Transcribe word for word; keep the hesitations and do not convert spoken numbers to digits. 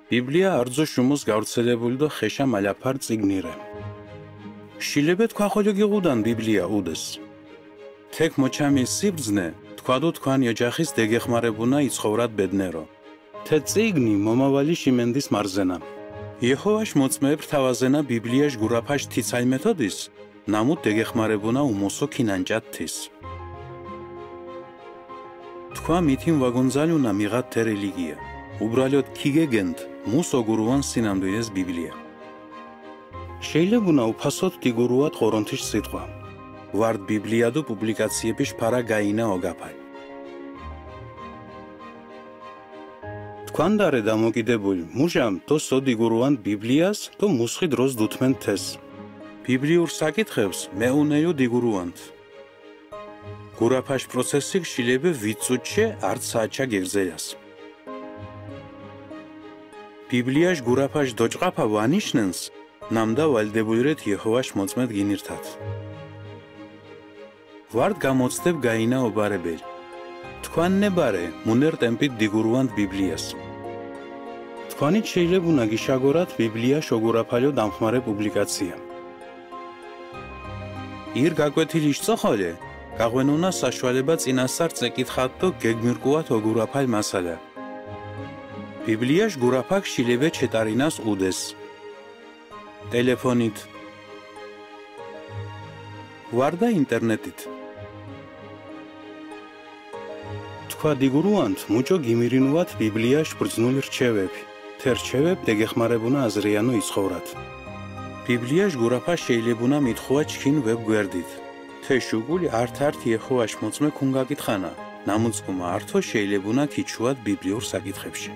ბიბლია არძო შუმოს გავრცელებული დო ხეშა მალაფარ წიგნი რე. შილებე თქვა ხოლო გიღუდან ბიბლია უდეს. თექ მოჩამი სიბრძნე, თქვადო თქვან ოჯახის დეგეხმარებუნა იცხოვრად ბედნერო. თე წიგნი მომავალი შიმენდის მარზენა. იეჰოვას მოწმეებ თავაზენა ბიბლიაშ გურაფაშ თიცალ მეთოდის, ნამუ დეგეხმარებუნა უმოსო ქინანჭად თის. თქვა მითინ ვაგონძალუნა მიღად თე რელიგია. უბრალოდ ქიგეგენთ მუს ოგურუან სინამდვილეს ბიბლია. შეიძლება უნა უფასოდ დგურუათ ღორონთის სიტყვა. ვარდ ბიბლიადო პუბლიკაციების ფარა გაინა ოგაფალ. თქვან დარე დამოკიდებულ მუჟამ თო სო დგურუან ბიბლიას თო მუსხი დროს დუთმენ თეს. ბიბლიურ საკითხებს მეუნეიო დგურუანთ. გურაფაშ პროცესი შილები ვიწუჩე არც საჩა გეგზელას. ბიბლიაშ გურაფაშ დოჭყაფა ვანიშნენს, ნამდა ვალდებულირეთ იეჰოვაშ მოწმედ გინირთათ. ვარდ გამოცდებ გაინა ობარებელ. თქვან ნებარე, მუნერ ტემპით დგურუანთ ბიბლიას. თქვანით შეიძლება უნა გიშაგორათ ბიბლიაშ ოგურაფალო დამხმარე პუბლიკაცია. ირ გაკვეთილიშ წოხოლე, გაღვენუნა საშუალება წინასწარ წეკითხათ თო გეგმირკუათ ოგურაფალ მასალა. ბიბლიაშ გურაფაქ შილები ჩეტარინას უდეს. ტელეფონით. ვარდა ინტერნეტით. თქვა დგურუანთ მუჭო გიმირინუათ ბიბლიაშ ბრძნული რჩევები. თე რჩევებ დეგეხმარებუნა აზრიანო იცხოვრათ. ბიბლიაშ გურაფა შეიძლება უნა მითხოვა ჩქინ ვებ გვერდით. თე შუგული ართ-ართ იეჰოვაშ მოწმე ქუნგაკითხანა, ნამუცკუმა ართო შეიძლება უნა ქიჩუათ ბიბლიურ საკითხებში.